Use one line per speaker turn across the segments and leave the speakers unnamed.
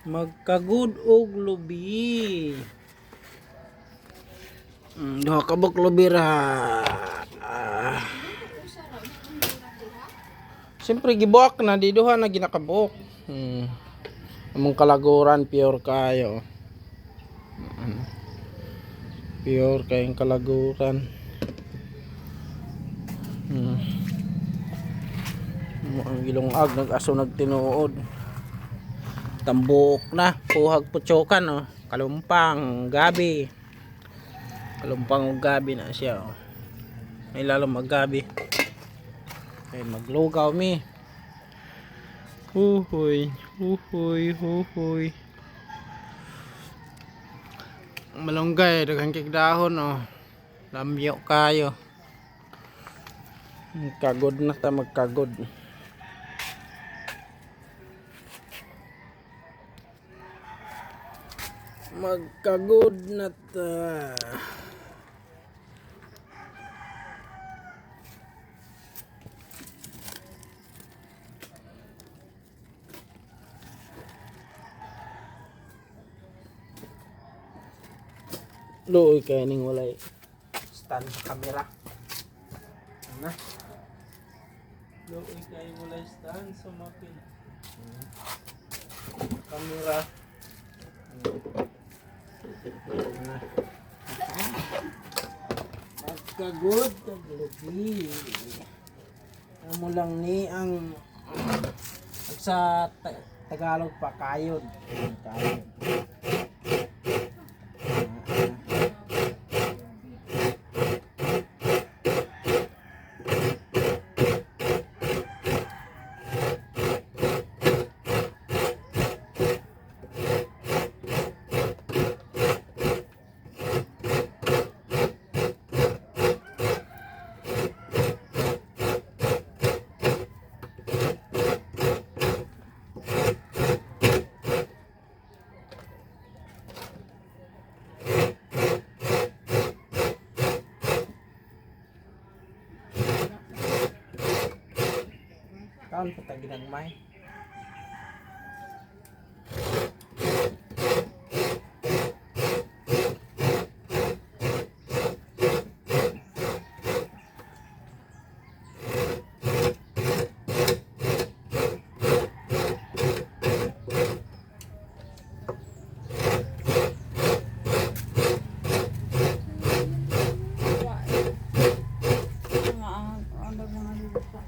Magkagud og lubi. Duha ka buok lubi ra. Ah. Siyempre gibuak na di duha na ginakabuok. Among kalaguran pure kayo. Pure kayong kalaguran. Mo ang gilungag nag-aso nagtinuod. Tambuok na, puhag putsokan oh. Kalumpang, gabi. Kalumpang og gabi na siya oh. May lalo maggabi. Kay maglugaw mi. Huhoy, huhoy, huhoy. Malunggay, daghan kay dahon oh. Lamyo kayo. Kagod na ta magkagod. Magkagod na ta. Luoy kay ning walay stand sa kamera. Ano? Luoy kay walay stand sa makina. Kamera. Ano? Magkagod taglubi. Amo lang ni ang sa Tagalog pa kayod. Kayod. Kaon pa ta ginagmay.
Mga ano mga lupa.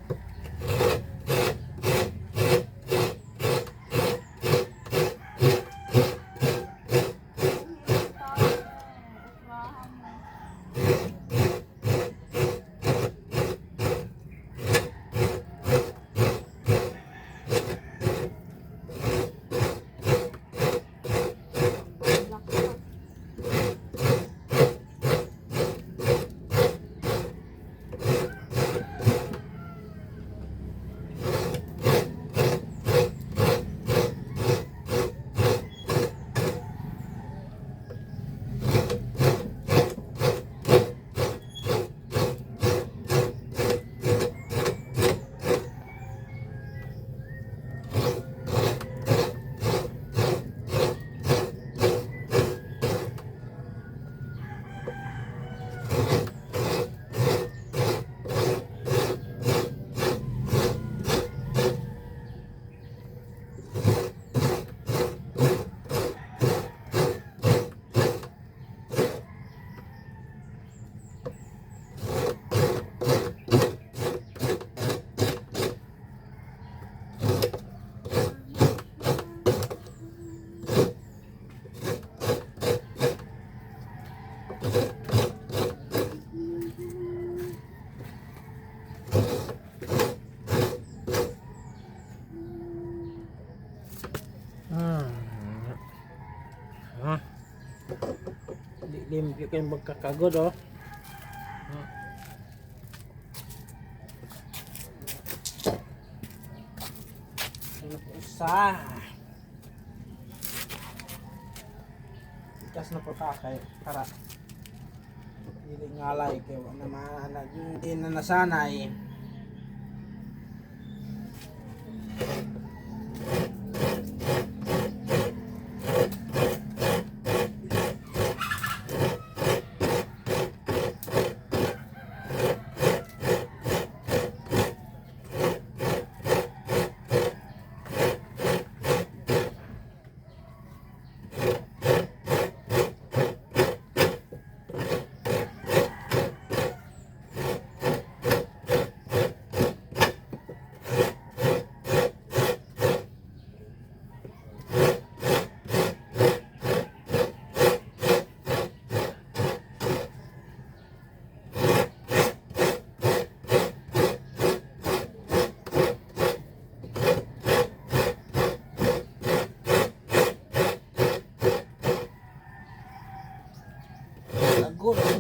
Ha? Di limpyo kayo magkakagod oh. Ano po usa? Ikas na po ta kay para dili ngalay kay wa na maana hindi na nasanay.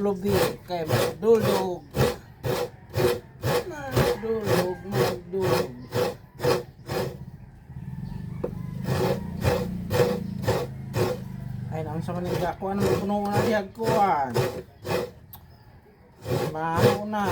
Lubi kay magdulog. Magdulog, magdulog. Ay, naon sa maning kuan, puno na dihag kuan. Maano na.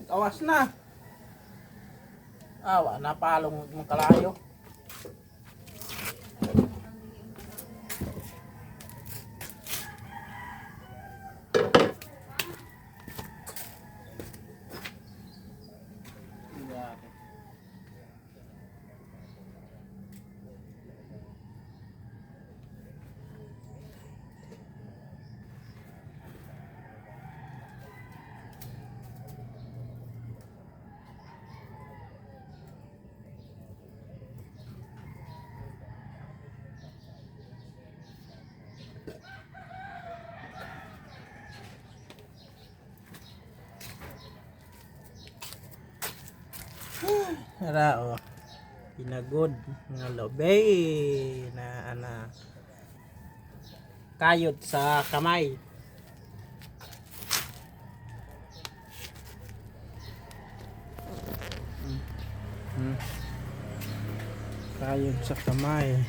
Awas na. Awa, napalong mong kalayo. Ara oh. Pinagod nga lobe na ana kayod sa kamay. Kayod sa kamay.